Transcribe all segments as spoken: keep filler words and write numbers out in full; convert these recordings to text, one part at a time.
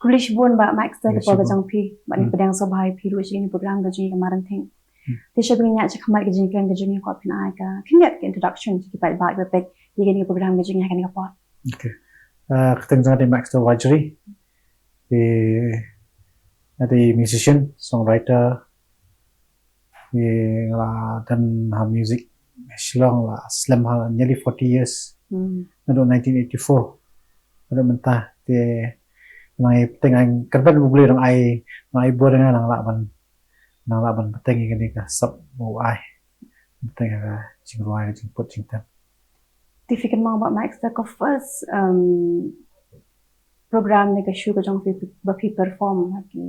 Khublei shibun Bah Mike Star, khublei shibun. Phi ba ni pdiang sngewbha ïa phi ruh sha kane ka program ka jong ngi ka Marenthing. Te sha ba ngin ïa sdang ka jingkren ka jong ngi, kwah phin ai ka khyndiat ka introduction sha ki paidbah ba peit ïa kane ka program ka jong ngi ha kane ka por. Okay. Ah, ka kyrteng jong nga dei Mike Star Wajri. Te nga dei musician, songwriter, Nga la don ha music Shillong la slem ha nearly forty years. Naduh nineteen eighty-four naduh mynta te nang ai teng ai kyrpad U Blei nang ai nang ai bor nga nang lah ban nang lah ban bteng ïa kane ka sap u ai bteng ïa ka jingrwai ka jingput jingtem. Te phi kynmaw Bah Mike Star ka first um, program ne ka show ka jong phi ba phi perform ha ki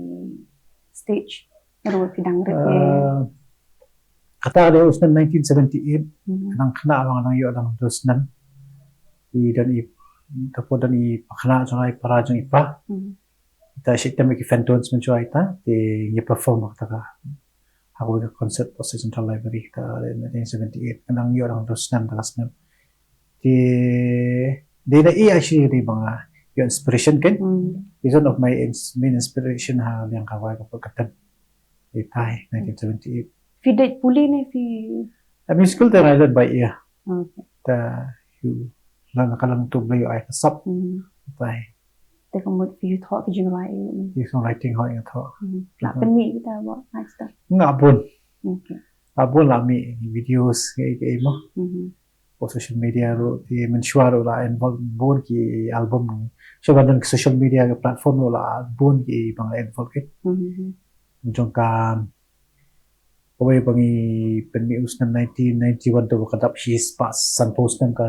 stage? Ruh phi dang rit ne? Kata ka dei u snem nineteen seventy-eight. Nang khynnah ba nga dang ïoh dang dus snem. I don i tapo don i pakhynnah jong i para jong i pa. Ita shi tem ki Fentones mynshuwa ita te ngi perform kata ka ha kawei ka concert post Central Library kata nineteen seventy-eight. Nang ïoh dang dus snem ta ka snem. Te dei na i actually dei ba nga ïoh inspiration kan. Is one of my ins- main inspiration ha liang ka wai ka put ka tem. Dei tai nineteen seventy-eight. Phi dei pule ne phi? A musical te nga led by ear. Okay. Ta yu la na ka lang tu blei ai ka sap. Tai. Te ka mut phi thoh ki jingrwai. Yu song writing hoi nga thoh. La pynmih kita ba extra. Nga bun. Okay. Nga bun la mih videos ngi ke mo. Ko social media ruh te mynshuwa ruh la involve bun ki album. So ban don ki social media ki platform ruh la bun ki ba nga involve ki. Jong ka kawei ba ngi pynmih u snem nineteen ninety-one tu ka dap shi spah sanphew snem ka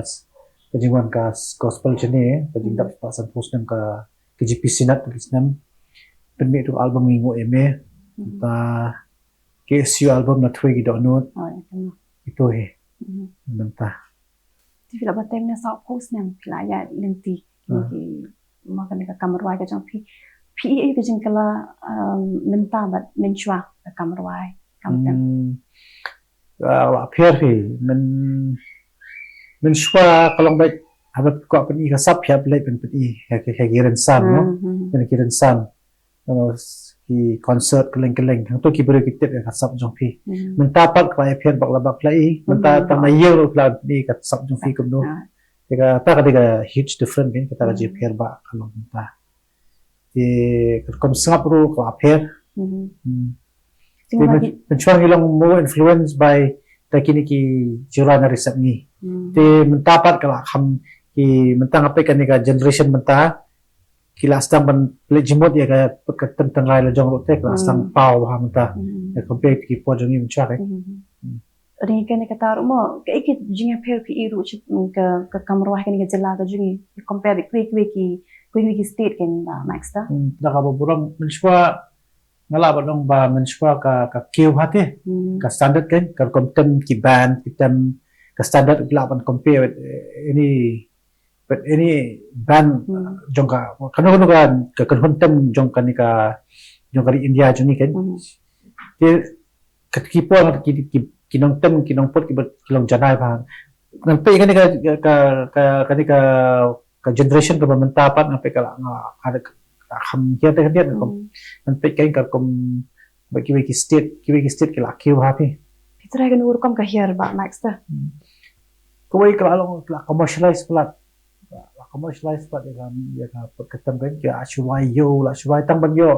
ka jingwan ka gospel jene ka jingdap spah sanphew snem ka K G P Synod tu snem pynmih tu album ngi nguh ïa me ta K S U album na thwe ki dohnud. Itu hi. Mynta. Te phi la batai mynne saw phew snem phi la ïa lynti. Ki ma kane ka kam rwai ka jong phi. Phi ïa ka jingkylla mynta bad mynshuwa ka kam rwai kam tem. La pher hi mynshuwa ka long bad haba kwah pyni ka sap phi hap leit pyni ka ki rynsan no. Ki rynsan ki concert kylleng kylleng hangto ki briew ki tip ïa ka sap jong phi. Mynta pat ka la ïapher bak la bak la i mynta tang na ïew ruh la i ka sap jong phi kumno. Te kata ka dei ka huge difference kan kata ka jingpher bak ka long mynta. Te ka rukom sngap ruh ka la pher. Te mynshwa ngi long more influenced by ta kine ki jura na risep ngi. Te mynta pat ka la kham ki mynta nga peit kane ka generation mynta ki la sdang ban leh jingmut ïa ka put ka tem tynrai la jong ruh te ki la sdang paw ha mynta. Ïa compare ki por jong ngi mynshwa. Ri kane kata ruh mo ka ki jingïapher phi i ruh ka ka kam rwai kane ka jylla ka jong ngi compare kiwei kiwei ki kiwei kiwei ki state kan ba Mike Star. Da ka ba burom mynshwa nga lah ban ong ba mynshwa ka ka kiew ha te ka standard kan ka rukom tem ki band ki tem ka standard lah ban compare with any but any band jong ka kano kano ka ka kynhun tem jong kane ka jong ka ri India jong ngi kan. Te ka ki por ki ki ki nongtem ki nongput ki ba ki long janai ba ngan peit kane ka ka ka kane ka ka generation kaba mynta pat ngan peit ka la nga ada ka kham hiar te ka diat ngan peit kane ka kum ba kiwei ki state kiwei ki state ki la kiew ha phi. Phi trai kano rukom ka hiar ba Mike Star? Kawei ka la long ka la commercialize palat. La commercialize palat ïa ka ïa ka put ka tem kan ki la shu wai ïoh la shu wai tang ban ïoh.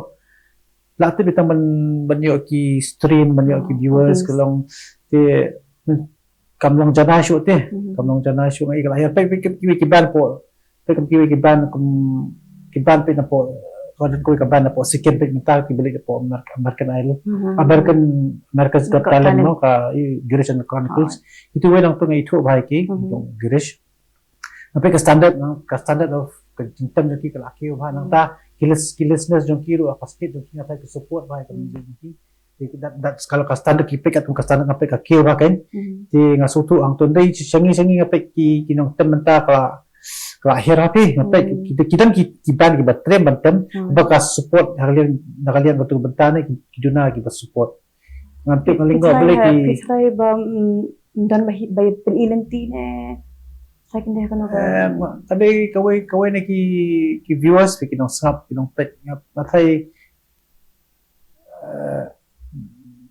La tip tang ban ban ïoh ki stream ban ïoh ki viewers ka long te kam long janai shuh te kam long janai shuh ngi ka la hiar peit peit kiwei ki band po peit kiwei ki band kum ki band peit na po ka don kiwei ka band na po Sikkim peit mynta ki ba leit na po American Idol American America's Got Talent no ka Girish and the Chronicles. Itu wei nang tu ngi ithuh bha ïa ki Girish. Nga peit ka standard no ka standard of ka jingtem jong ki ka la kiew bha nangta ki lis ki listeners jong ki ruh ka state jong ki nga peit ka support bha ka music jong ki. Te that that's kalau ka standard ki peit kat ka standard nga peit ka kiew bha kan. Te nga sngewthuh hangto ndei sha ngi sha ngi nga peit ki ki nongtem mynta ka la ka la hiar ha phi nga peit ki ki don ki ki band ki ba trem ban tem ba ka support ha ka liang na ka liang ka tu bynta ne ki duna ki ba support. Ngan peit nga lyngngoh balei ki. Phi trai ba Don ba hi- ba pyn-i lynti ne. Sa kynde kano ka. Eh, ma- ka dei kawei kawei na ki ki viewers ki nong sngap ki nong peit nga nga thai. Eh,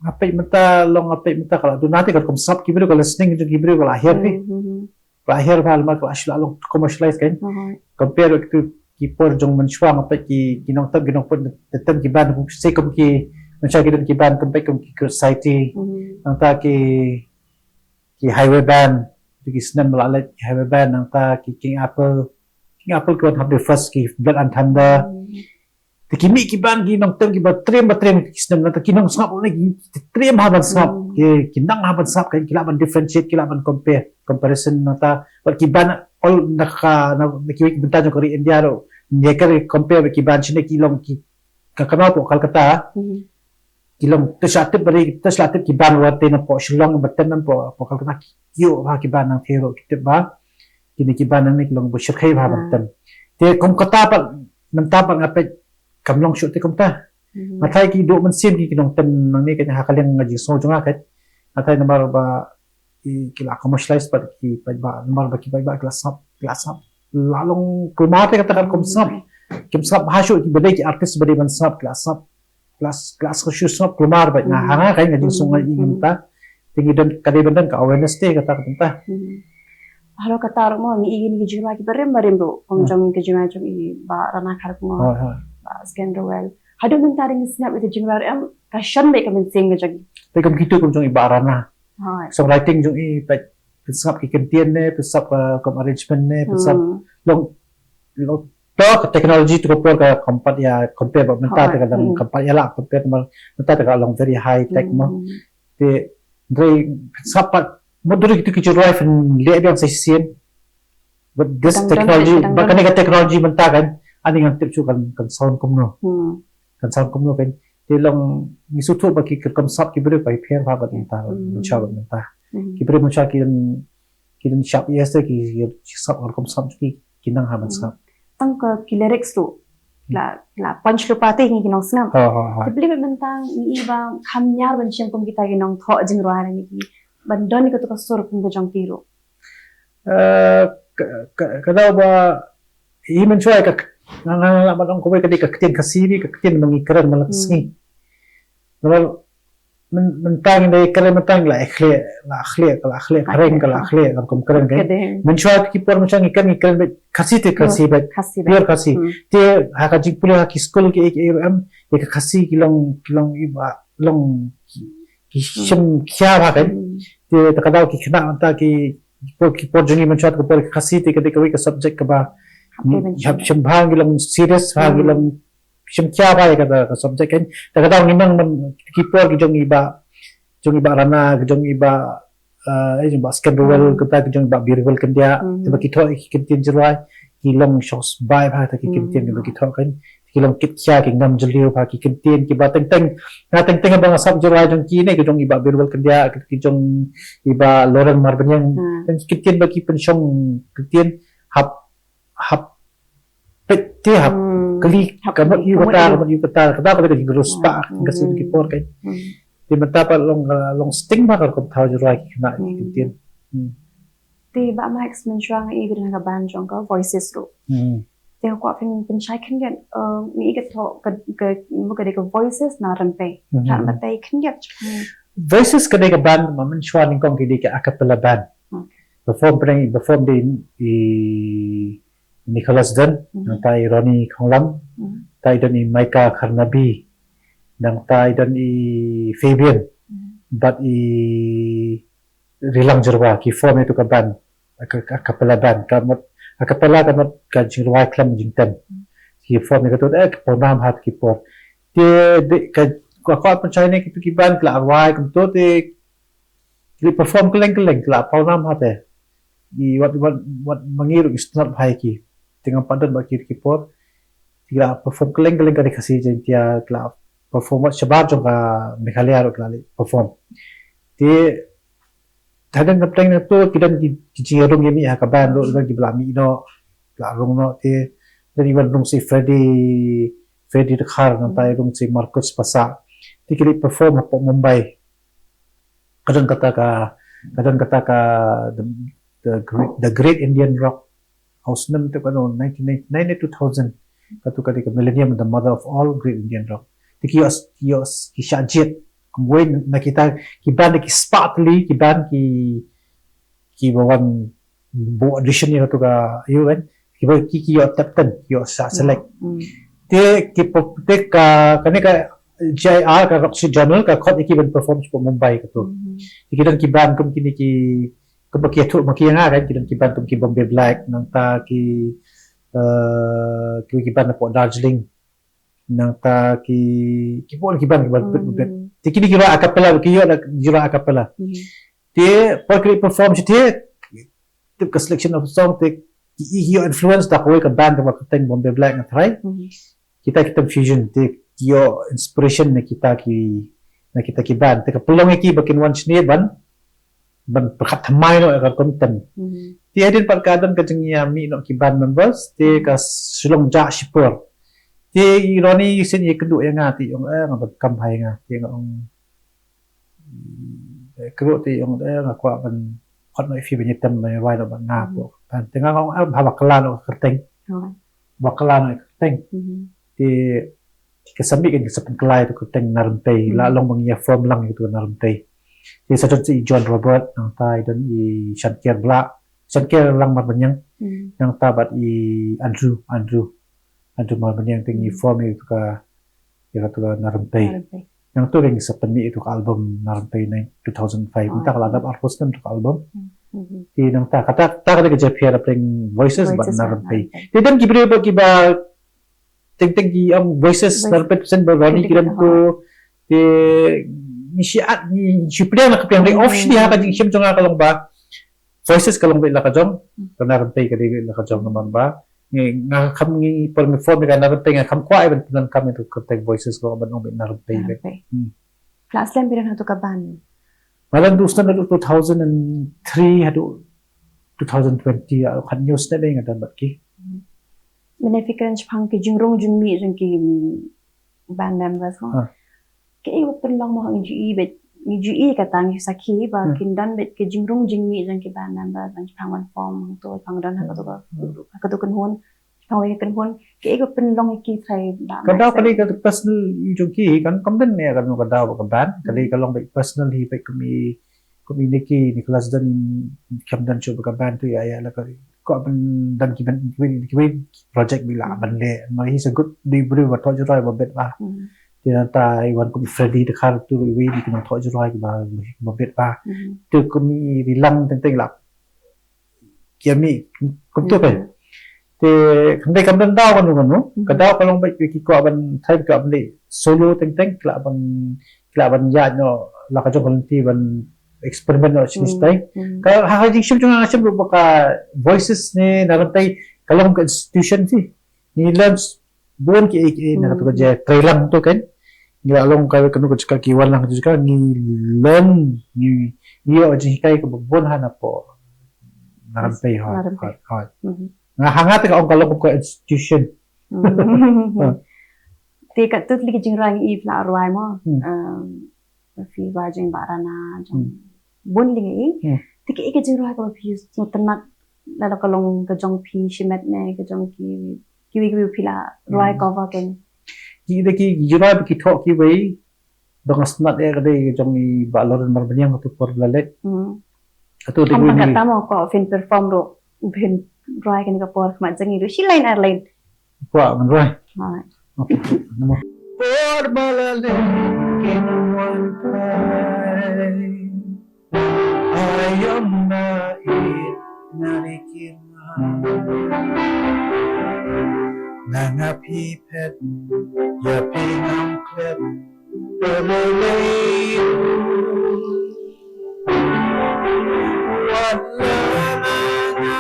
nga peit mynta long nga peit mynta ka la duna te ka kum sngap ki briew ka listening jong ki briew ka la her phi. Hmm, hmm, hmm. Ka la her bha lama ka la shu la long commercialize kan. Aha. Compare with ki ki por jong mynshuwa nga peit ki ki nong tem ki nong peit te tem ki band kum se kum ki mynshuwa ki don ki band kum peit kum ki Crude Society. Hmm. Nangta ki ki Highway Band, ki snem ba la leit ki Highway Band, nangta ki King Apple, King Apple ki wan hap dei first ki Blood and Thunder. Hmm. Te ki mih ki band ki nong tem ki ba triem ba triem ki snem nangta ki nong sngap ne ki triem ha ban sngap, Hmm. ki ki nang ha ban sngap kan ki lah ban differentiate ki lah ban compare, comparison nangta bad ki band all na ka na na ki wei ki bynta jong ka ri India ruh. Ïa ka compare bad ki band shane ki long ki ka kama po Kolkata. Hmm. Ki long te sha tip bari te sha tip ki band wat te na po Shillong ba tem po po Kolkata ki yo ba ki band nang thero ki tip ba. Kini ki band nang ni ki long ba shirkhei ba ban Hmm. tem. Te kum kata pat mynta pat nga peit kam long shuh te kumta. Hmm. Nga thai ki duk mynsiem ki ki nong tem nang ni ka ha ka liang nga jingsngew jong nga ka. Nga thai namar ba ki ki la commercialize pat ki pat ba namar ba ki pat ba ki la sap ki la sap. La long kulmar te kata ka kum sap. Kim sap ha shuh ki ba dei ki artist ba dei ban sap ki la sap. Klas klas ka shu sngap kulmar ba nga Hmm. hanga kai nga jing sung nga Hmm. ing ta. Tingi don ka dei ban don ka awareness te kata ka bynta. Hmm. Halo kata ruh mo ngi ing ki jingma ki barim barim ruh. Kong Hmm. jong ki jingma jong i ba Rana Khar mo. Ha ha. Ba Sken Rowell. Hadu mynta ring sngap ita jingma em ka shon be ka mynsiem ka jong i. Te kam kitu kam jong i ba Rana. Ha. Songwriting jong i peit pynsngap ki kyntien ne pynsngap ka kam arrangement ne pynsngap Hmm. long long to ka technology tu ka por ka kam pat ïa compare ba mynta Hooid. te ka dang Hmm. kam pat ïa la compare ba mynta te ka long very high tech mo. Hmm. Te dei pynsngap pat mo duri kitu ki jingruai phin leh biang sa shisien. But this Dang dang technology dang ba dang. Kane ka technology mynta kan ani ngan tip shu kan kan sound kumno. Hmm. Kan sound kumno kan. Te long ngi shu thuh ba ki kam sap ki briew ba ki pher ba mynta Hmm. mynta ba mynta. Hmm. Ki briew mynta ki ki dang sap yes te ki ki sap rukom sap ki ki nang ha ban sngap. Tang ka ki lyrics tu. La la punch lu pate ngi ki nong sngap. Ha ha ha. Te beli mynta ngi i ba kham ñiar ban shim kum kita ki nongthoh jingrwai ngi ki ban don ka tu ka sur kum ka jong ki ruh. Eh, ka ka ka daw ba i mynshwa ka nga nga la ban ong kawei ka dei ka ktien Khasi, ka ktien ba ngi kren man la ka sngi. Namar mynta ngi dei kren mynta ngi la khleh la khleh ka la khleh kren ka la khleh la kum kren ka. Mynshwa ki por mynshwa ngi kren ngi kren beit Khasi te Khasi beit. Pure Khasi. Te ha ka jingpule ha ki skul ki ek em ïa ka Khasi ki long ki long i ba long ki shim khia ba kan. Te ta ka daw ki khynnah mynta ki por ki por jong ngi mynshwa ka por Khasi te ka dei kawei ka subject kaba hap shim bha ngi long serious bha ngi long shim khia ba ïa ka subject kan. Ta ka daw ngi nang man ki por ki jong i ba jong i ba Rana ki jong i ba eh jong ba Sken Rowell kata ki jong i ba Birwell Kyndiah te ba ki thoh ki kyntien jingrwai ki long shong sbai ba ta ki kyntien ki ba ki thoh kan ki long kit khia ki ngam jylliew ba ki kyntien ki ba teng teng na teng teng ba nga sap jingrwai jong ki ne ki jong i ba Birwell Kyndiah ki jong i ba Lauren Marbaniang ki kyntien ba ki pynshong kyntien hap hap peit te hap kali ka mut ïa kata ka mut ïa kata kata ka dei ka jingruspah ka Khasi ki por kan. Te mynta pat long long sting ba ka rukom thaw jingrwai ki khynnah ki kyntien. Te ba Max mynshwa ngi i ka band jong ka Voices ruh. Te ka kwah pyn pynshai khyndiat ngi i ka thoh ka ka ka dei ka Voices na Rympei. Rympei khyndiat. Voices ka dei ka band ma mynshwa nyngkong ki dei ka a cappella band. Perform pyneng perform dei i Nicholas Dunn, nangta i Ronnie Khonglam, ta i don i Micah Kharnabi, nangta i don i Fabian, bad i Rilang Jyrwa, ki form ïa tu ka band, a cappella band, ka mut a cappella ka mut ka jingrwai khlem jingtem. Ki form ïa ka tu eh ka por nam hat ki por. Te de ka ka ka pynshai ne ki tu ki band ki la rwai kum tu te ki perform kylleng kylleng ki la por nam hat eh. I wat wat wat mangi ruh ki snap hai ki. Te ngam pat don ba ki ki por. Ki la perform kylleng kylleng ka ri Khasi Jaiñtia ki la perform wat shabar jong ka Meghalaya ruh ki la perform. Te hadien ka pdeng na tu ki don ki jingïarung ïa mih ha ka band ruh don ki ba la mih noh. Ki la rung noh te don i wan rung si Freddy Freddy Dkhar nangta i rung si Marcus Passah. Te ki la perform hapoh Mumbai. Ka don kata ka Ka don kata ka the, the, great, the Great Indian Rock. Ha u snem te kano nineteen ninety-nine ne two thousand. Katu ka dei ka millennium, the mother of all great Indian rock. Te ki ïoh, ki ïoh, ki shah jied. Kumwei na kita, ki band ki spah tylli, ki band ki, ki ba wan buh audition ïa katu ka, ïoh kan. Ki ba ki, ki ïoh top ten, ki ïoh shah select. Te ki pop, te ka, kane ka J I R, ka Roxy Journal, ka khot ïa ki ban perform sha Mumbai katu. Te ki don ki band kum kine ki, kum ba ki ïathuh ma ki ïa nga kan, ki don ki band kum ki Bombay Black, nangta ki, eh, ki, ki band na pdeng Darjeeling, nangta ki, ki pdeng ki band, ki band pit pit. Te kine ki rwai a cappella, ki ïoh da ki rwai a cappella. Te por ki perform shi te, tip ka selection of song te, ki, ki ïoh influence da kawei ka band kaba kyrteng Bombay Black nga tharai. Kita ki term fusion te ki ïoh inspiration na kita ki, na kita ki band. Te ka pynlong ïa ki ba kin wan shane ban, ban pyrkhat thymmai noh ïa ka rukom term. Te hadien pat ka don ka jingïamih noh ki band members, te ka shu long jah shipor. Te i Ronnie sien i kynduh ïa nga te i ong, eh, nga donkam bha ïa nga, te nga ong, eh, kynduh te i ong, eh, nga kwah ban khot noh ïa phi ban ïatem ban rwai noh bad nga. Te nga ong, eh, haba kylla noh ka kyrteng. Ba kylla noh ka kyrteng. Te ka sa mih kan ka sa pynkylla ïa tu ka kyrteng Na Rympei. La long ba ngi ïa form lang ïa tu Na Rympei. Te sa don sa i John Robert, nangta i don i Shanker Blah, Shanker Langmarbaniang, nangta bad i Andrew, Andrew, Andrew Marbaniang, te ngi form ïa tu ka, ïa tu ka Na Rympei. Nangtu ka ngi sa pynmih ïa tu ka album Na Rympei na two thousand five. Nangta ka la dap arphew snem tu ka album. Te nangta kata, kata ka dei ka jingpher hapdeng Voices bad Na Rympei. Te don ki briew ba ki ba teng teng ki ong Voices, Na Rympei, percent ba Ronnie ki don tu. Te ngi shu at, ngi shu pdiang la ka pdiang dei off shi ha ka jingshem jong nga ka long ba Voices ka long beit la ka jong, ka Na Rympei ka dei beit la ka jong namar ba ngi, nga kham ngi por ngi form ïa ka Na Rympei nga kham kwah ban pyndonkam ïa tu ka kyrteng Voices, ka ban ong beit Na Rympei beit. Phi la slem phi don ha tu ka band? Nga don tu snem haduh two thousand and three haduh two thousand twenty, khathynñiew snem nga don bad ki. Mynne phi kren shaphang ki jingrung jingmih jong ki band members mo. Kaei ba pynlong mo, ngi ju i beit, ngi ju i kata, ngi sakhi ba kin don beit ki jingrung jingmih jong ki band members, shaphang ban form hangto, shaphang don ha kato ka, ha kato kynhun, shaphang wei ka kynhun, kaei ba pynlong ïa ki trai ba. Ka daw ka dei ka personal jong ki, kan kam don ne ka daw ka band, ka dei ka long beit personal hi beit, kum i, kum i Nicky, Nicholas Dunn, kam don shuh bad ka band tu ïa, ïa la ka, ko ban don ki ban, ki ban, ki ban project ba la ban leh. Ma he's a good, dei briew ba thoh jingrwai ba bit ba. Te nangta i wan kum Freddy Dkhar tu, i wei dei ki nongthoh jingrwai ba, ba bit ba. Te kum i Rilang teng teng la ki ïamih kum tu kan. Te kam dei, kam don daw kano kano. Ka daw ka long beit ki kwah ban try, ka ban leh solo teng teng, ki lah ban, ki lah ban ïaid noh la ka jong ka lynti ban experiment noh shi shisha. Ka ha, ha jingshem jong nga nga shem ruh ba ka Voices ne Na Rympei ka long ka institution shi. Ngi learn bun kiei kiei na katu ka jingtrei lang tu kan. Ngi la long ka, kano ka jaka ki wan lang katu jaka ngi learn, ngi, ngi ïoh jinghikai kaba bun ha na pdeng Na Rympei. Hooid, hooid. Nga ha nga te ka ong ka long ka institution. Te katto tylli ki jingrwai ngi i phi la rwai mo. Phi rwai jong Bah Rana, jong bun tylli ngi i. Te kaei ka jingrwai kaba phi sngewtynnat, lada ka long ka jong phi shimet ne ka jong ki, kiwei kiwei phi la rwai cover kein? Ki dei ki jingrwai ba ki thoh kiwei ba nga sngewtynnat ïa ka dei ka jong i Bah Loren Marbaniang, katu por ba la leit. Katu dei. Kam tang kata mo, ko phin perform ruh, phin rwai kane ka por khmat jong ngi ruh shi lain ar lain. Kwah ngan rwai. Por ba la leit kin wan phai. Aïom na ïeit na ri ki rwai. Na nga phi phet, ïa phi ngam klet. Wat la na nga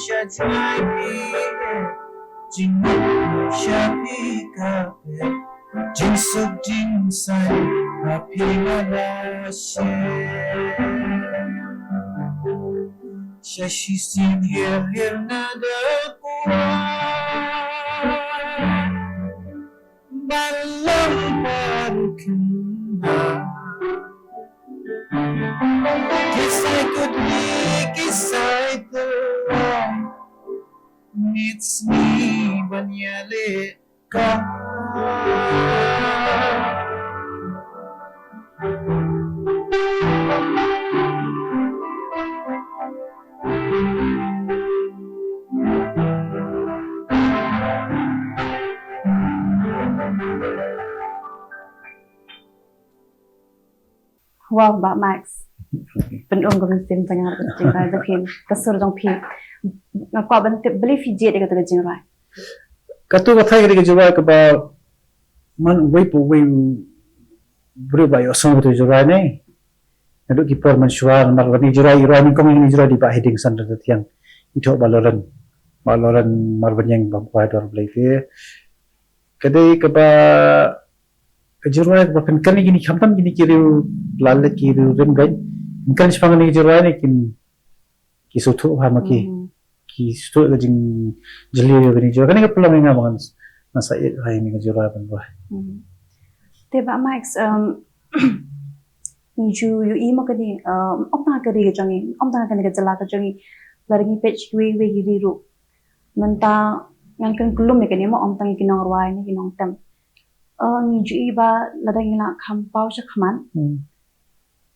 sha jngai phi, jingmut sha phi ka phet, jingsuk jingsaiñ ha phi nga la shem. Sha shisien hiar hiar nga da kwah. Balang baru kena. Kisah Mitsni ban ïaleh ka. Wow, Bah Max. Pynum ka mynsiem tang ka jingkyrpad jong phi, ka sur jong phi. Nga kwah ban tip balei phi jied ïa kata ka jingrwai. Katu ka thai ka dei ka jingrwai kaba man uwei pa uwei u briew ba ïohsngew katu ka jingrwai ne. Naduh ki por mynshuwa namar kane ka jingrwai i rwai nyngkong, ïa kane ka jingrwai dei Bah Hiding Sandra Thiang. I thoh Bah Loren. Bah Loren Marbaniang ba kwah dor Blei te. Ka dei kaba ka jingrwai kaba pynken ïa kine khamtam kine ki riew la leit ki riew rim beiñ. Pynken shaphang kane ka jingrwai ne kin ki sngewthuh ha ma ki. Hmm. Ki sngewthuh ka jingjylliew ïa kane ka jingrwai. Kane ka pynlong ïa nga ba ngan sa ïeit ha kane ka jingrwai ban rwai. Hmm. Te Bah Max, um, ngi ju ïohi ma kane, um, ym tang ka ri ka jong ngi, ym tang kane ka jylla ka jong ngi. Lada ngi peit kiwei kiwei ki ri ruh. Mynta ngan kren khlem ïa kane mo, ym tang ki nongrwai ne ki nongtem. Eh, ngi ju ïohi ba lada ngi la kham paw sha khmat. Hmm.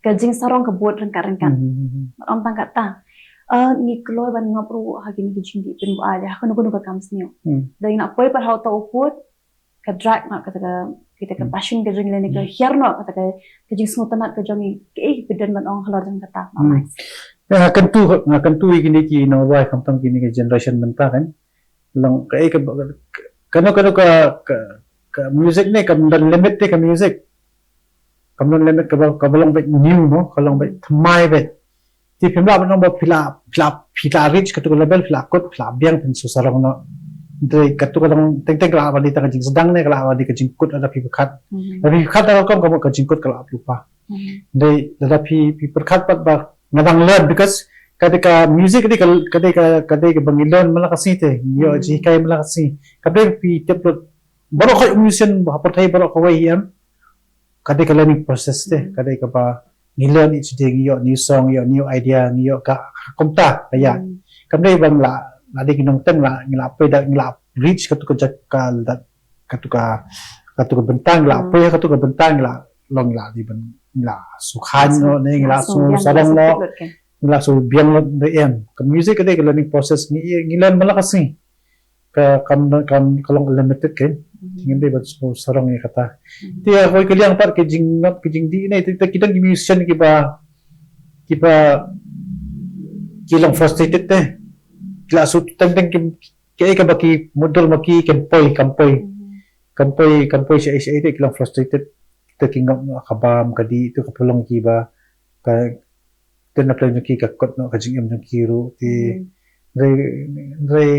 Ka jingsarong ka bud ryngkat ryngkat. Hmm. Ym tang kata. Eh, ngi kloi ban ngop ruh ha kine ki jingdih pynbuaid ha kano kano ka kam sniew. Hmm. Da ngi la poi pat ha uta u pud, ka drag noh kata ka, kata ka, hmm, passion ka jong ngi lane ka, hmm, hiar noh kata ka, ka jingsngewtynnat ka jong ngi, kaei kaba phi don ban ong halor jong kata, Bah Max. Hmm. Ïa, nga kyntu, nga kyntu ïa kine ki nongrwai khamtam kine ki generation mynta kan. Long kaei ka, kano kano ka, ka, ka music ne kam don limit te ka music. Kam don limit kaba, kaba long beit new mo, ka long beit thymmai beit. Te phim lah ban ong ba phi la, phi la, phi la reach katu ka level, phi la kut, phi la biang, phin shu sarong noh. Hynrei katu ka long teng teng ka lah ban dei tang ka jingsdang ne ka lah ban dei ka jingkut lada phi pyrkhat. Mhm. Lada phi pyrkhat tang ka rukom ka mut ka jingkut ka lah pynlong ba. Mhm. Hynrei lada phi, phi pyrkhat pat ba nga dang learn, because ka dei ka music ka dei ka, ka dei ka, ka dei kaba ngi learn man la ka sngi te, ngi ïoh, mhm, jinghikai man la ka sngi. Ka dei phi tip lut baroh ka musician ha pyrthei baroh kawei hi em. Ka dei ka learning process te, mhm, ka dei kaba ngi learn each day, ngi ïoh new song, ngi ïoh new idea, ngi ïoh ka, ka kumta ka ïa. Hmm. Kam dei ba la, la dei ki nongtem la, ngi la poi da, ngi la reach katu ka jaka, katu ka, katu ka bynta, ngi la, hmm, poi katu ka bynta, ngi la long, ngi la dei ban, ngi la shu khan, ngi la shu, ngi la shu biang, sarong, ngi la shu biang lut, ngi la shu biang lut, dei em. Ka music ka dei ka learning process, ngi, ngi learn man la ka sngi. Ka kam, kam, ka long limited kein. Mhm. Te ngim dei ban shu sarong ïa kata. Mhm. Te ha kawei ka liang pat ka jingngop ka jingdih ne, te, te ki don ki musician kiba, kiba ki long frustrated te. Ki la shu teng teng ki, kaei kaba ki mutdur ma ki kin poi kam poi. Mhm. Kam poi, kam poi shaei shaei te ki long frustrated. Te ki ngop noh ka bam ka dih, te ka pynlong kiba ka Te na pleng jong ki ka kot noh ka jingim jong ki ruh te. Hmm. Hynrei, hynrei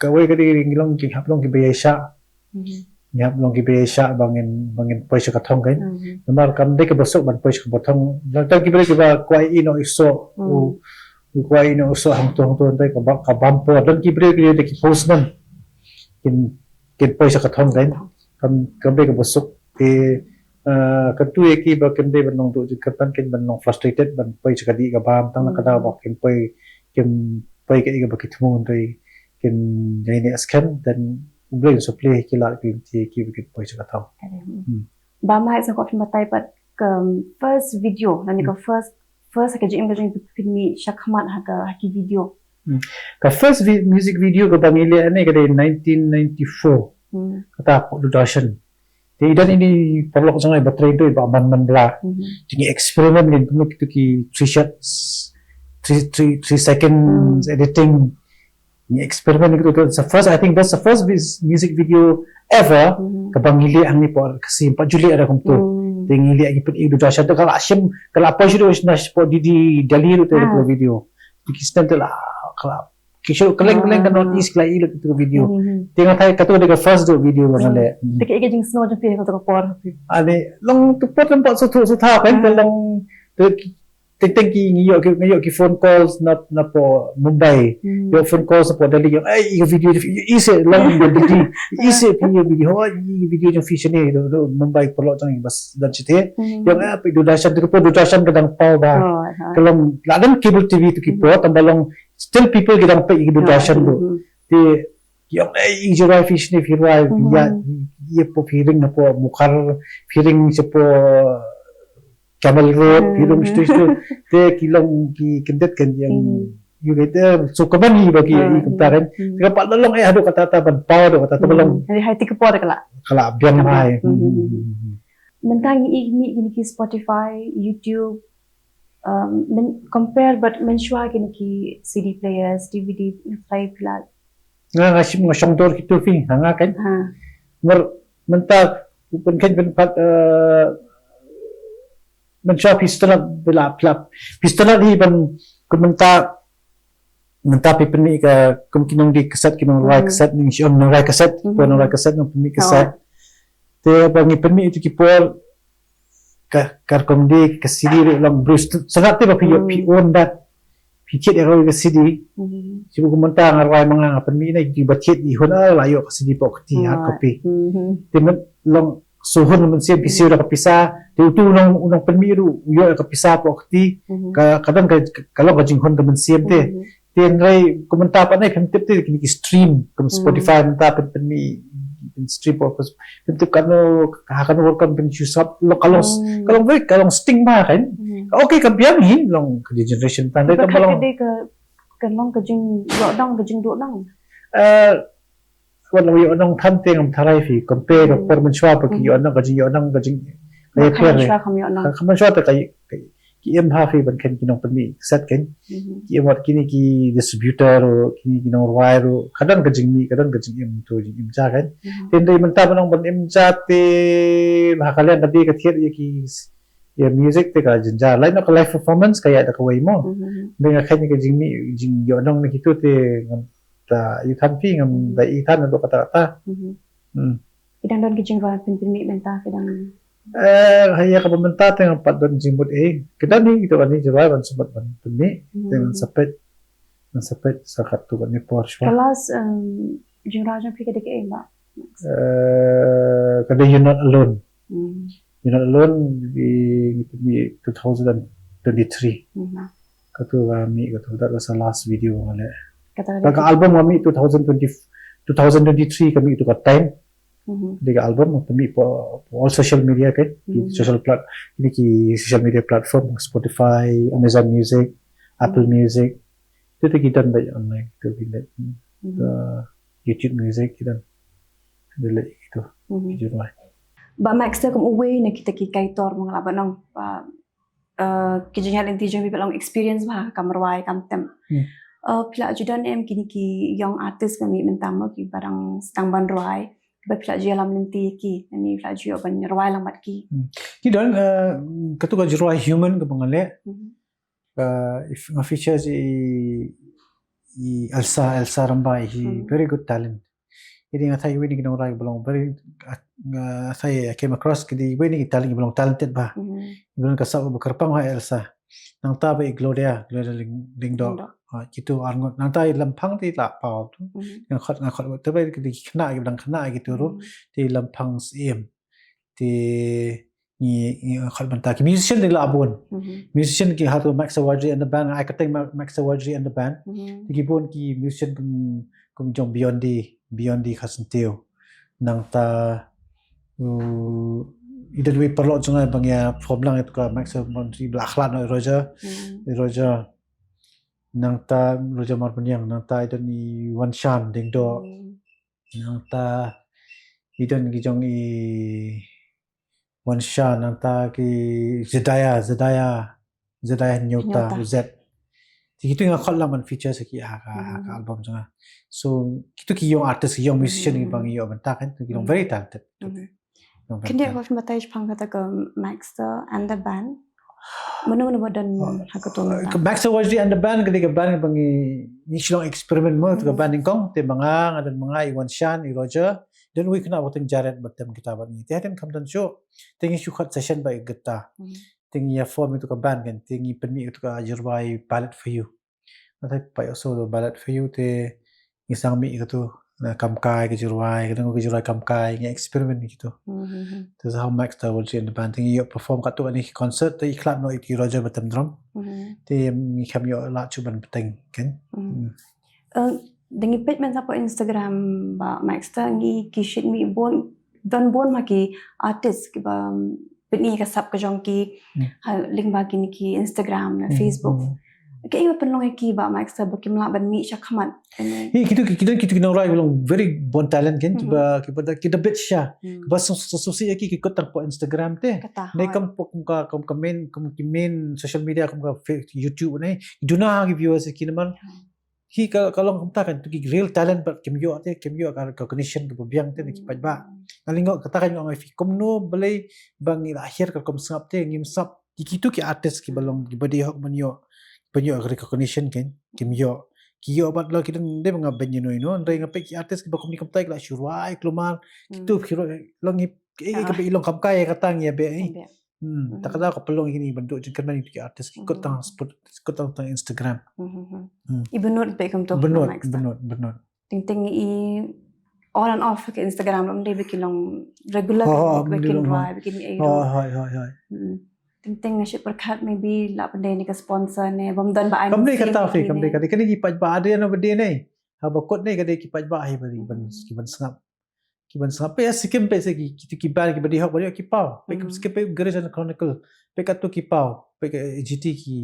kawei ka dei ngi long, ngi hap long kiba ïaishah. Hmm. Ngi hap long kiba ïaishah ba ngin, ba ngin poi sha ka thong kein. Hmm. Namar kam dei kaba suk ban poi sha kaba thong. Lada ki briew kiba kwah ïoh noh ïa u soh. Hmm. U, u kwah ïoh noh ïa u soh hangto hangto, hynrei ka ba, ka bam por. Don ki briew ki dei ki postman. Kin, kin poi sha ka thong kein. Kam, kam dei kaba suk. Te, ah, kyntu ïa ki ba kim dei ban long duh jingkyrpad, kim ban long frustrated ban poi sha ka dih ka bam, tang na ka daw ba kim poi, kim poi kaei kaba ki thmu, hynrei kin ïai neh skhem, then U Blei un sa plie ïa ki lad ki lynti ïa ki ba kin poi sha ka thong. Hmm. Ba Mike, sa kwah phin batai pat ka first video, lane ka first, first ha ka jingim ka jong phi, phin mih sha khmat ha ka, ha ki video. Hmm. Ka first vi-, music video kaba ngi leh ne ka dei nineteen ninety-four. Hmm. Kata ha Doordarshan. Te i don ine i paralok jong ngi ba trei, i Bah Manmanbla. Mhm. Te ngi experiment ngi kumno kito ki three shots, three, three, three seconds editing. Ngi experiment ngi kito. That's the first, I think that's the first vis-, music video ever, mhm, kaba ngi leh hangne hapoh Khasi, pat ju leh da kumto. Hmm. Te ngi leh ngi pyni ha Doordarshan te ka la shim, ka la poi shuh na shapoh D D Delhi ruh te, ah, kata ka video. Te ki snem te la, ka la ki shu kylleng, ah, kylleng ka North East, ki la ïohi lut ïa kata ka video. Hmm. Te nga tharai kata ka dei ka first doh video ba nga leh. Hmm. Te kaei ka jingsngew jong phi ha kata ka por? Ani, long tu por, tang pat sngewthuh sngewthaw kan, te long te teng teng ki, ngi ïoh ki, ngi ïoh ki phone calls na, napoh Mumbai. Hmm. Ïoh phone calls napoh Delhi, ïoh, "Ei, ïa ka video jong phi, ïoh, ïoh seh, long ba Delhi. Ïoh seh phi ïa ka video, oh, ïa ka video jong phi shane, ruh, ruh Mumbai paralok jong ngi ba don shata." Hmm. Ïoh, eh, phi Doordarshan, te ka por Doordarshan ka dang paw bha. Oh, ha. Ka long, la don cable T V tu ki por, tang ba long still people ki dang peit ïa ki Doordarshan ruh. Te ki ong, "Ei, i Jyrwai phi shane phi rwai, phi ïa, ïa po phi ring hapoh Mukhar, phi ring shapoh Camel Road, phi ring shatu shatu." Te ki long ki kyndit kan ïa ïa ka te, so ka ban hi ba ki ïa kumta kan. Te ka pat la long eh haduh katta katta ban paw haduh katta katta ba long. Hynrei ha kata ka por ka la, ka la biang bha. Mynta ngi ïohi mih kine ki Spotify, YouTube, um, men compare bad mynshuwa kine ki C D players, D V D, phi la, nga, nga shim, nga shong dor kito phi, ha, nga kan. Mar mynta pynkheiñ pynpat, eh, mynshuwa phi sngewtynnat, phi la, phi la, phi sngewtynnat hi ban, kum mynta, mynta phi pynmih ka, kum ki nongdie kaset, ki nongrwai kaset, ngi shu ong nongrwai kaset, ko nongrwai kaset, nong pynmih kaset. Te ba ngi pynmih ïa ki por, ka, ka rukom dei ka C D ruh long briew sngewtynnat te ba phi, phi own that. Phi thied ïa kawei ka C D. Shu kum mynta nga rwai ma nga, nga pynmih na ki ba thied i hun, ah, la ïoh ka C D poh kti, hard copy. Te myn long, so hun mynsiem phi siew da ka pisa. Te utu u nong, u nongpynmih ruh u ïoh ïa ka pisa poh kti. Ka, ka don ka, ka long ka jinghun ka mynsiem te. Te hynrei kum mynta pat ne phim tip te kine ki stream kum Spotify mynta pyn, pynmih, pyn stream poh, phim tip kano, ha kano rukom pyn shu sap, long, ka long, ka long very, ka long stigma kan. Ka, okay, ka biang hi, long ka generation tan dei, ka long, ka dei ka, ka long ka jingïohnong, ka jingduhnong. Eh, wat la ïohnong than te ngam tharai phi compare ka por mynshuwa ba ki ïohnong, ka jingïohnong, ka jing, ka ïapher. Mynshuwa kham ïohnong. Ka, ka mynshuwa te ka, ka, ki im ha phi ban kheiñ ki nongpynmih kaset kan. Ki im wat kine ki distributor ruh, kine ki nongrwai ruh, ka don ka jingmih, ka don ka jingim tu, jingim ja kan. Te hynrei mynta ban ong ban im ja te, ha ka liang ka dei ka thied ïa ki, ïa music te ka jynjar. Lait noh ka live performance ka ïaid da kawei mo. Te nga kheiñ ka jingmih, jingïohnong na kito te ngam ta ïohi than phi, ngam ta ïohi than haduh katta katta. Ki dang don ki jingrwai pynmih mynta, ki dang, eh, ha ïa kaba mynta te ngam pat don jingmut ei. Ki don hi, ki don hi jingrwai ban sumut ban pynmih. Te ngan sa peit, ngan sa peit sa katto katne por shuwa. Ka last, um, jingrwai jong phi ka dei kaei, Bah? Eh, ka dei You're Not Alone. You're Not Alone, ngi, ngi pynmih two thousand twenty-three. Kato ka mih, kato, that was the last video nga leh. Kata ka, ka album ka mih two thousand twenty, two thousand twenty-three ka mih tu ka Time. Dei ka album ka mih poh, poh all social media kan, ki social plat, kine ki social media platform, Spotify, Amazon Music, Apple Music. Tu te ki don beit online, tu ki don, uh, YouTube Music ki don. Dei leh kitu. Ki jingrwai. Bah Max te kum uwei na kita ki kaitor mo nga lah ban ong, ba, eh, ki jingïaid lynti jong phi ba long experience bha, kam rwai kam tem. Eh, phi la ju don em kine ki young artist ba mih mynta mo, kiba dang sdang ban rwai, ba phi la ju ïalam lynti ki, ne phi la ju ïoh ban rwai lang bad ki? Ki don, eh, kato ka jingrwai Human kaba nga leh. Eh, if nga features i, i Elsa, Elsa Rymbai, hi very good talent. Ïa nga tharai iwei na ki nongrwai ba long very, ah, nga tharai I came across ki dei iwei na ki talent, ba long talented bha. Ba long ka sap ba kyrpang ha Elsa. Nangta ba i Gloria, Gloria Lyng-, Lyngdoh. Lyngdoh. Ah, kitu arngut. Nangta i Lamphang te la paw tu. Nga khot, nga khot te ba ki dei ki khynnah, ki dang khynnah kitu ruh. Te Lamphang Syiem. Te ngi, ngi khot bynta ki musician te la bun. Musician ki hatu Max Awardry and the band, ai kyrteng Ma-, Max Awardry and the band. Te ki bun ki musician kum, kum jong Beyond D, Beyond D Kharsyntiu. Nangta, uh, i don wei paralok jong nga ba ngi ïa form lang ïa tu ka Max Awardry ba la khlad noh i Roger. I Roger. Nangta Roger Marbaniang, nangta i don i Wanshan Lyngdoh. Nangta i don ki jong i Wanshan, nangta ki Zedaya, Zedaya, Zedaya Nyota, Nyota. Zed. Te kitu nga khot lang ban feature sa ki ha ka, ha ka album jong nga. So, kitu ki young artist, ki young musician kiba ngi ïoh bynta kan, ki long very talented. Khyndiat ba phin batai shaphang kata ka Maxter and the band. Mano mano ba don ha kato mynta? Ka Maxter Wajri and the band ka dei ka band ba ngi, ngi shu long experiment mo, ka band nyngkong, te ma nga, nga don ma nga, i Wanshan, i Roger, don uwei khynnah ba kyrteng Jared ba tem guitar bad ngi. Te hadien kam don shuh, te ngi shu khot session bad i guitar. Te ngi ïa form ïa tu ka band kan, te ngi pynmih ïa tu ka jingrwai Ballad for You. Nga tharai peit also the Ballad for You te ngi sdang mih ïa katu. Na kam kai ka jingrwai, ka dang ka jingrwai kam kai, ngi experiment ngi kito. Hmm. Te sa ha Max ta wal chin ban te ngi ïoh perform katto katne ki concert te i khlad noh i Roger Bathymmon. Hmm. Te ngi kham ïoh lah shuh ban bteng kan. Hmm. Hmm. Eh, da ngi peit mynta hapoh Instagram Bah Max te ngi ki shit mih bun, don bun ma ki artist kiba pyni ka sap ka jong ki, hmm, ha lyngba kine ki Instagram na, hmm, Facebook. Hmm. Kaei ba pynlong ïa ki Bah Max te ba kim lah ban mih shakhmat? Hi, kito ki, kito ki, kito ki nongrwai ba long very bun talent kan, hmm, kiba, kiba da, ki da bit sha. Hmm. Ba song, song, song, ïa ki, ki kut tang hapoh Instagram te. Kata, ne hooid, kum, kum ka, kum ka main, kum ki main social media, kum ka Fa-, YouTube ne. Duna ki viewers ki namar. Hmm. Hi ka, ka long kumta kan, to ki real talent bad kim ïoh te, kim ïoh ka recognition kaba biang te na ki paidbah. Hmm. Nga lyngngoh kata kan, nga ong ïa phi kumno balei ba ngi la hiar ka kum sngap te, ngim sngap. Ki, kito ki artist kiba long, kiba dei hok ban ïoh, ban ïoh recognition kan, kim ïoh. Ki ïoh bad la ki dang dei ba nga ban ïa noi no, hynrei nga peit ki artist kiba kumne kumta ki la shu rwai kulmar. Hmm. Kito ki rwai long ngi, eh, eh, ah, kaba i long kam kai kata ngi ïa beh, eh. Ïa beh. Hmm, hmm, ta ka daw ka pynlong ïa kine ban duh jingkyrmen ïa ki artist ki kut tang, hmm, sport, kut tang, tang Instagram. Hmm, hmm, hmm. Hmm. I Bynnud peit kumto, Bynnud, Max ta. Bynnud, Bynnud. Teng teng i on and off ka Instagram, ym dei ba ki long regular, oh, ba ki long rwai, ba ki long, oh, hoi, hoi, hoi. Hmm. Teng teng nga shu pyrkhat maybe lah ban dei ne ka sponsor ne, bym don ba ai. Kam dei kata phi, kam dei kata. Kane ki paidbah dei ano ba dei ne. Haba kut ne ka dei ki paidbah hi ba dei ban, hmm, ki ban sngap. Ki ban sngap, peit ha Sikkim peit sa ki, ki, ki band kiba dei hok ba dei hok ki paw. Peit, hmm, Sikkim peit Garish and Chronicle. Peit kato ki paw. Peit ka G T ki,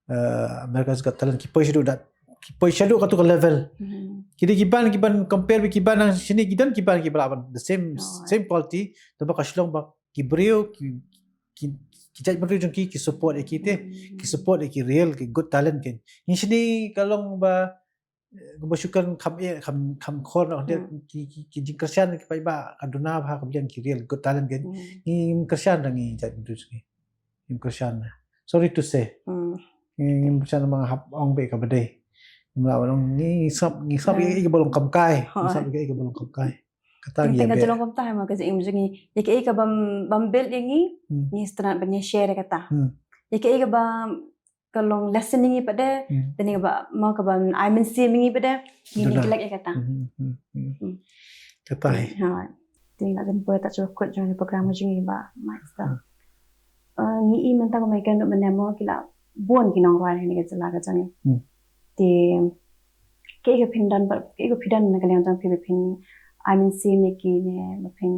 eh, America's Got Talent ki poi shaduh dat. Ki poi shaduh kato ka level. Hmm. Ki dei ki band ki ban compare bad ki band nang shane, ki don ki band kiba lah ban the same, oh, same quality. Tangba ka Shillong ba ki briew ki, ki, ki jait bynriew jong ki, ki support ïa ki te. Hmm. Ki support ïa ki real, ki good talent kan. Ngi shane ka long ba eh, kumba shu kren kham eh, kham, kham khor noh, hmm, ki, ki, ki jingkyrshan ki paidbah ka duna bha ka biang ki real good talent kan. Hmm. Ngim kyrshan da ngi jait bynriew jong ngi. Ngim kyrshan da. Sorry to say. Hmm. Ngi, ngim kyrshan, ma nga hap ong beit kaba dei. Ngim lah ban ong ngi sngap, ngi sngap, hmm, ïa kaei kaba long kam kai. Ngi sngap ïa kaei kaba long kam kai. Kata ngi ïa beh. Teng teng ka jong kumta hi ma ka jingim jong ngi. Ïa kaei kaba bym, bym build ïa ngi, hmm, ngi sngewtynnat ban ïa share ïa kata. Hmm. Ïa kaei kaba ka long lesson ïa ngi pat de, hmm, te ne kaba, mo kaban ai mynsiem ïa ngi pat de, ngi, duna, neglect ïa kata. Hmm, hmm, hmm, hmm. Hmm. Kata hi. Ha. Te ngi la dang poi ta shuwa kut jong ka program jong ngi Bah Max ta. Hmm. Eh, ngi i mynta kumba ngi kren mynne mo ki la bun ki nongrwai ha kane ka jylla ka jong ngi. Hmm. Te kaei ka phin don, kaei ka phi don na ka liang jong phi ba phin ai mynsiem ïa ki ne ba phin,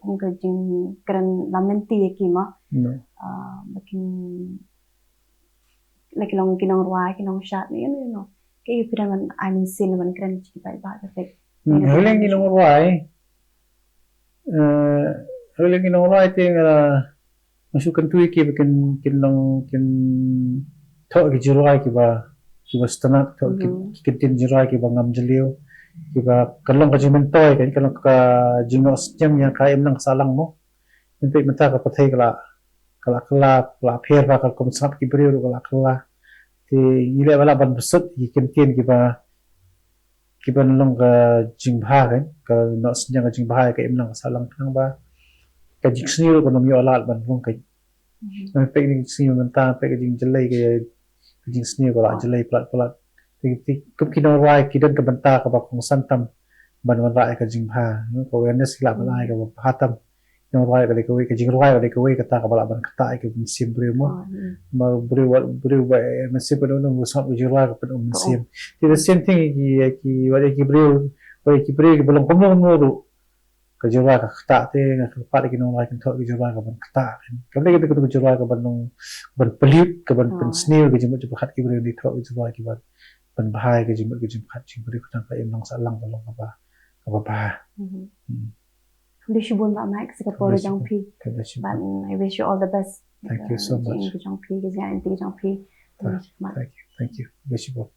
kum ka jingkren lam lynti ïa ki mo. Hmm. Ah, ba kin la ki long ki nongrwai, ki nongshad, you know, you know. Kaei phi don ban ai mynsiem ban kren sha ki paidbah ka phi. Hmm, ha liang ki nongrwai. Eh, ha liang ki nongrwai te nga, nga shu kyntu ïa ki ba kin, kin long, kin thoh ki jingrwai kiba, kiba sngewtynnat, thoh ki, hmm, ki kyntien jingrwai kiba ngam jylliew, kiba kan long ka jingmyntoi, kan, kan long ka jingnoh synñiang ïa ka imlang sahlang mo. Mynta, mynta ka pyrthei ka la, ka la, ka la, ka la pher bha, ka rukom sngap ki briew ruh ka la, ka la. Te ngi leh ba lah ban pynshai ki kyntien kiba, kiban long ka jingbha kan, ka noh synñiang ka jingbha ïa ka imlang ka sahlang, khnang ba ka jingsniew ruh kan ym ïoh lad ban rung kan. Mhm. Peit ka jingsniew mynta, peit ka jingjyllei ka, ka jingsniew ka la, hmm, jyllei palat palat. Te, te kum ki nongrwai ki don ka bynta kaba kongsan tam ban wanrah ïa ka jingbha, you know, ka awareness ki lah ban, hmm, ai kaba bha tam. Nongrwai ka dei kawei, ka jingrwai ka dei kawei kata kaba lah ban ktah ïa ka mynsiem briew mo. Oh, hmm. Ba briew, wat briew ba, eh, mynsiem ka don, ba sngap ka jingrwai ka pyn-um mynsiem. Oh. Te the same thing ki, ki, wat ïa ki briew, wat ïa ki briew kiba long kumno kumno ruh. Ka jingrwai ka ktah te, nga kyrpad ïa ki nongrwai kin thoh ka jingrwai kaban ktah. Kam dei ka, ka jingrwai kaban long, ban pollute, kaban, oh, pynsniew ka jingmut jingpyrkhat ki briew, ngi thoh ka jingrwai kiban, ban bha ïa ka jingmut ka jingpyrkhat jong ki briew, khnang ka imlang sahlang ka long kaba, kaba bha. Mhm. Hmm. Khublei shibun Bah Max ïa ka por jong phi. Khublei shibun. Ban, I wish you all the best. Thank you so much. Ka jong phi, ka jingim jong phi. Thank you, thank you. Khublei shibun.